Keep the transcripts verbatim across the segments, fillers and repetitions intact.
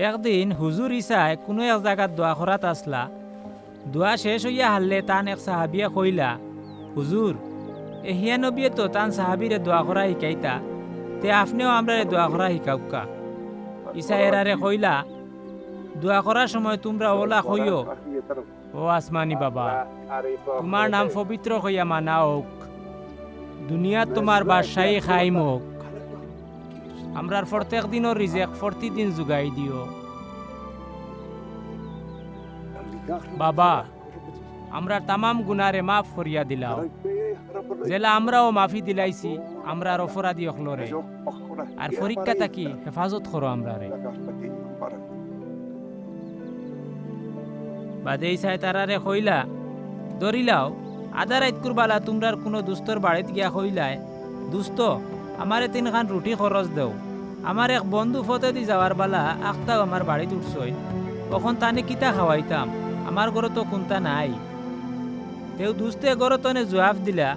একদিন হুজুর ইছায় কুনু এক জাগাত দোয়া করাত আছলা। দোয়া শেষ অইয়া হারলে তান এক সাহাবিয়ে কইলা, "হুজুর, এহিয়া নবিয়ে তো তান সাহাবিরে দোয়া করা হিকাইতা, তে আপনেও আমরারে দোয়া করা হিকাউক্কা।" ইছায় এরারে কইলা, "দোয়া করার সময় তুমরা অলা কইও, 'ও আসমানি বাবা, তুমার নাম পবিত্র কইয়া মানা অউক, দুনিয়াত তুমার বাদশাহী কায়েম অউক, আমরার পরতেক দিনর রিজেক পরতিদিন জুগাই দিও। বাবা, আমরার তামাম গুনারে মাফ করিয়া দিলাও, যেলা আমরাও মাফি দিলাইছি আমরার অপরাধী অকলরে, আর পরীক্ষা থাকি হেফাজত করো আমরারে।'" বাদে ইছায় তারারে কইলা, "ধরিলাও, আধা রাইতকুর বালা তুমরার কুনু দুস্তর বাড়িত গিয়া কইলায়, 'দুস্ত, আমারে তিনখান রুটি খরচ দেও, আমার এক বন্ধু পথেদি যাওয়ার বালা আখতাও আমার বাড়িত উঠছইন, অখন তানে কিতা খাওয়াইতাম, আমার ঘরো তো কুন্তা নাই।' তেউ দুস্তে ঘরো তনে জুয়াফ দিলা,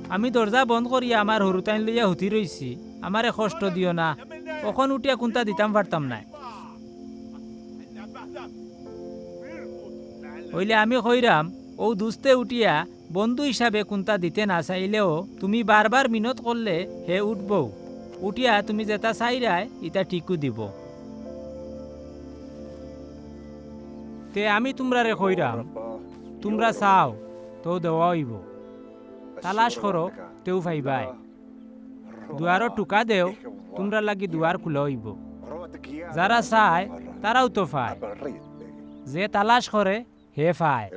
'আমি দরজা বন্ধ করিয়া আমার হুরুতাইন লইয়া হুতি রইছি, আমারে কষ্ট দিও না, অখন উঠিয়া কুন্তা দিতাম পারতাম নায়।' অইলে আমি কইরাম, 'অউ দুস্তে উঠিয়া বন্ধু হিসাবে কুন্তা দিতে না চাইলেও তুমি বারবার মিনত করলে হে উঠবউ, উঠিয়া তুমি যেতা চাইরায় ইতা ঠিকউ দিবো।' তে আমি তুমরারে কইরাম, তুমরা চাও, তেউ দেওয়া অইবো, তালাশ করো, তেউ পাইবায়, দুয়ারো টুকা দেও, তুমরার লাগি দুয়ার খুলা অইবো। যারা চায়, তারাউ তো পায়, যে তালাশ করে, হে পায়,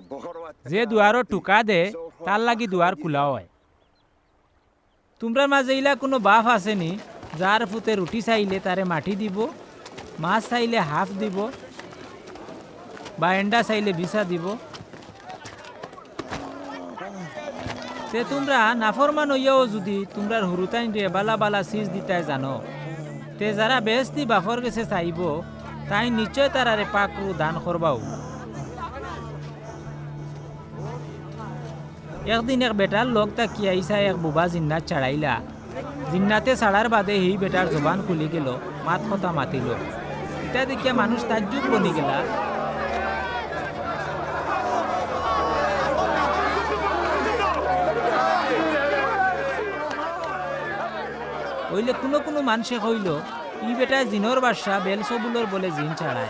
যে দুয়ারো টুকা দে, তার লাগি দুয়ার খুলা অয়।' তুমরার মাঝে ইলা কুনু বাপ আছে নি, যার ফুতে রুটি চাইলে তারে মাটি দিবো, মাছ চাইলে হাফ দিবো, বা এন্ডা চাইলে বিছা দিবো? তে তুমরা নাফরমান অইয়াও যুদি তুমরার হুরুতাইনরে বালা বালা চিজ দিতায় জানো, তে যারা বেহেস্তি বাপর গেছে চাইবো, তাইন নিশ্চয় তারারে পাক রু দান করবাউ। একদিন এক বেটার লগ থাকিয়া ইছায় এক বুবা জিন্নাত ছাড়াইলা। জিন্নাতে ছাড়ার বাদে হি বেটার জবান খুলি গেলো, মাত-কথা মাতিলো। ইতা দেখিয়া মানুষ তাজ্জুব বনি গেলা। অইলে কুনু কুনু মানষে কইলো, "ই বেটায় জিনর বাদশা বেলসবুলর বলে জিন ছাড়ায়।"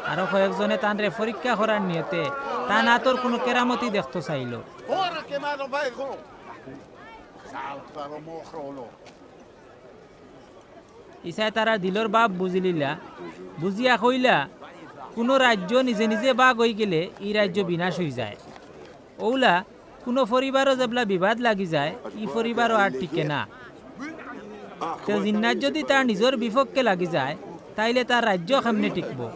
আরো কয়েকজনে তানরে পরীক্ষা করার নিয়তে তান আতর কুনু কেরামতি দেখতো চাইলো। ইছায় তারার দিলর ভাব বুঝিলিলা, বুঝিয়া কইলা, "কুনু রাজ্য নিজে নিজে ভাগ অইগেলে ই রাজ্য বিনাশ অইযায়। অউলা কুনু পরিবারো যেবলা বিবাদ লাগি যায়, ই পরিবারও আর টিকে না। তেউ জিন্নাত যুদি তার নিজর বিপক্ষে লাগি যায়, তাইলে তার রাজ্য কেমনে টিকবো?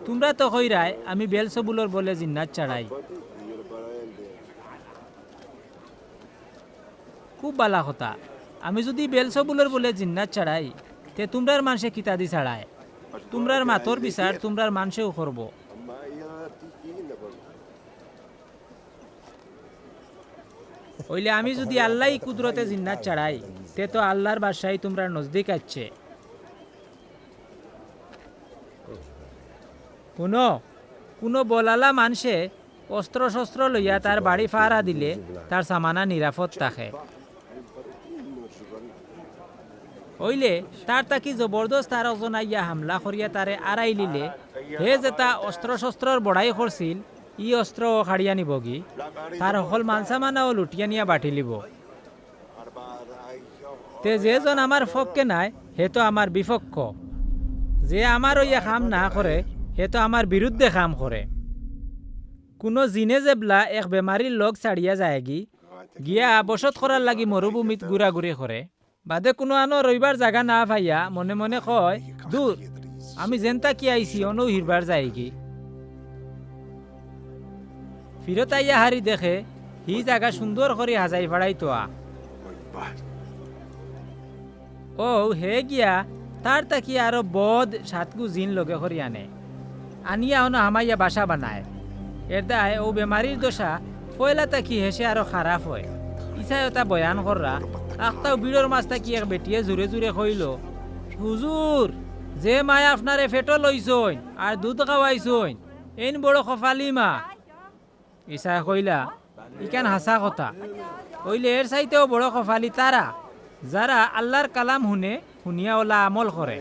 তুমরা তো কইরায় আমি বেলসবুলর বলে জিন্নাত ছাড়াই।" "খুব বালা কথা। আমি যুদি বেলসবুলর বলে জিন্নাত ছাড়াই, তে তুমরার মানষে কিতাদি ছাড়ায়? তুমরার মাতর বিচার তুমরার মানষেউ করবো।" অইলে আমি যুদি আল্লাহই কুদরতে জিন্নাত ছাড়াই, তে তো আল্লাহর বাদশাহী তুমরার নজদিক আইছে। হুনো, কুনু বলালা মানষে অস্ত্র-শস্ত্র লইয়া তার বাড়ি ফারা দিলে তার সামানা নিরাপদ থাকে। অইলে তার তাকি জবরদস্ত আর একজন আইয়া হামলা করিয়া তারে আড়াইলিলে, হে যেতা অস্ত্র-শস্ত্রর বড়াই করছিল, ই অস্ত্রও কাড়িয়া নিবোগি, তার হকল মালসামানাও লুটিয়া নিয়া বাটিলিবো। তে যেজন আমার পক্ষে নায়, হে তো আমার বিপক্ষ। যে আমার অইয়া কাম না করে, হে তো আমার বিরুদ্ধে কাম করে। কুনু জিনে যেবলা এক বেমারির লগ ছাড়িয়া যায়গি, গিয়া বসত করার লাগি মরুভূমিত ঘুরাঘুরি করে, বাদে কুনু আনো রইবার জাগা না পাইয়া মনে মনে কয়, "দূর, আমি যেন থাকি আইছি, অনউ হিরবার যাইগি।" ফিরত আইয়া হারি দেখে, হি জাগা সুন্দর করি হাজাই ফাড়াই থোয়া। অউ হে গিয়া তার তাকি আরো বদ সাতগু জিন লগে করি আনে। আনিয়া অনো হামাইয়া বাসা বানায়। এরদায় অউ বেমারির দশা পয়লা তাকি হেষে আরো খারাপ অয়। ইছায় অতা বয়ান কররা, আখতাউ ভিড়র মাজ তাকি এক বেটিয়ে জুরে জুরে কইলো, "হুজুর, যে মায় আপনারে পেটো লইছইন আর দুধ খাওয়াইছইন, এইন বড় কপালি মা। ইছায় কইলা, ইখান হাছা কথা। অইলে এর চাইতেও বড় কপালি তারা, যারা আল্লার কালাম হুনে, হুনিয়া অলা আমল করে।